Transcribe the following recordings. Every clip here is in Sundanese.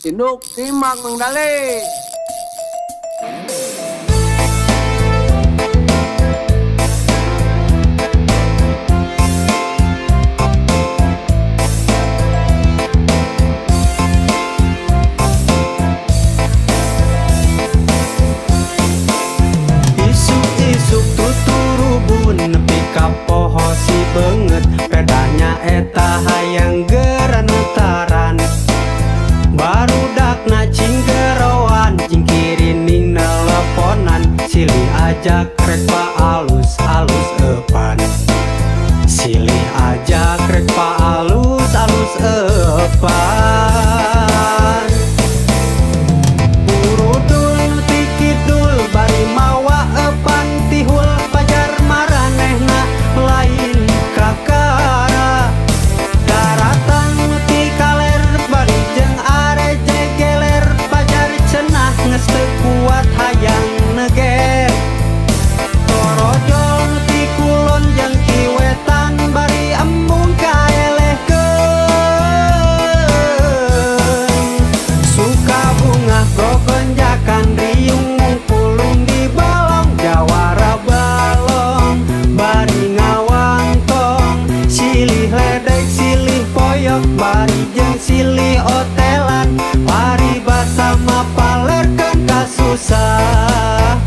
Induk simak Mang Dali. Isuk-isuk tuturubun nepi ka poho si beungeut, pedahnya eta hayang gerenetaran. Barudakna cinggeroan, cingkirining neleponan, silih ajak rek pa alus-alus eupan. Silih ajak rek pa alus-alus eupan. Burudul ti kidul bari mawa eupan tihul, pajar maranehna lain kakara. Daratan ti kaler bari jeung areje geler, pajar cenah geus teu kuat hayang neger. Torojol ti kulon jeung ti wetan bari embung kaelehkeun. Suka bungah gogonjakan riung mungpulung di balong, jawara balong bari ngawangkong. Silih ledek silih poyok bari jeung silih otelan, paribasa mah palerkeun kasusah.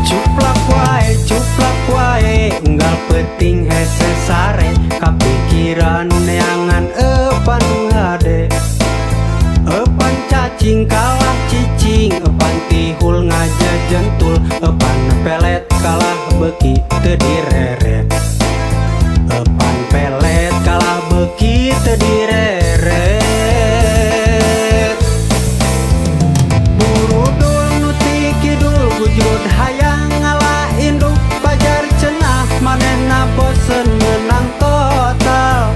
Cuplak wae, cuplak wae, unggal peuting hese sare, kapikiran neangan eupan nu hade. Eupan cacing kalah cicing, eupan tihul ngajejentul, eupan pelet kalah beuki teu direret. Eupan pelet kalah beuki teu direret. Burudul nu ti kidul gujrud hayang ngala induk, pajar cenah manehna bosen menang total.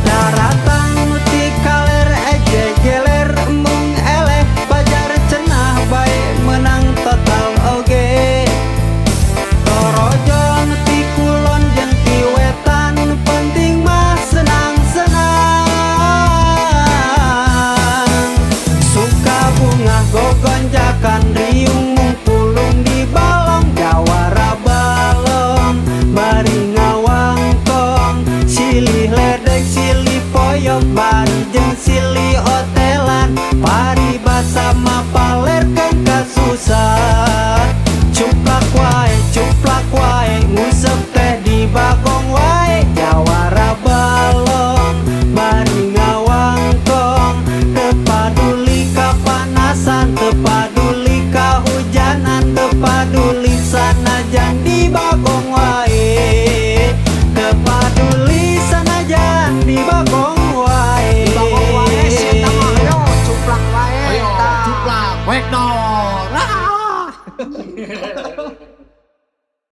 Daratan nu ti kaler eje geler embung eleh, pajar cenah bae menang total oge. Torojol nu ti kulon jeung ti wetan, nu penting mah senang-senang. Suka bungah gogonjakan riung mungpulung di balong, jawara balong bari ngawangkong. Silih ledek silih poyok bari jeung silih otelan.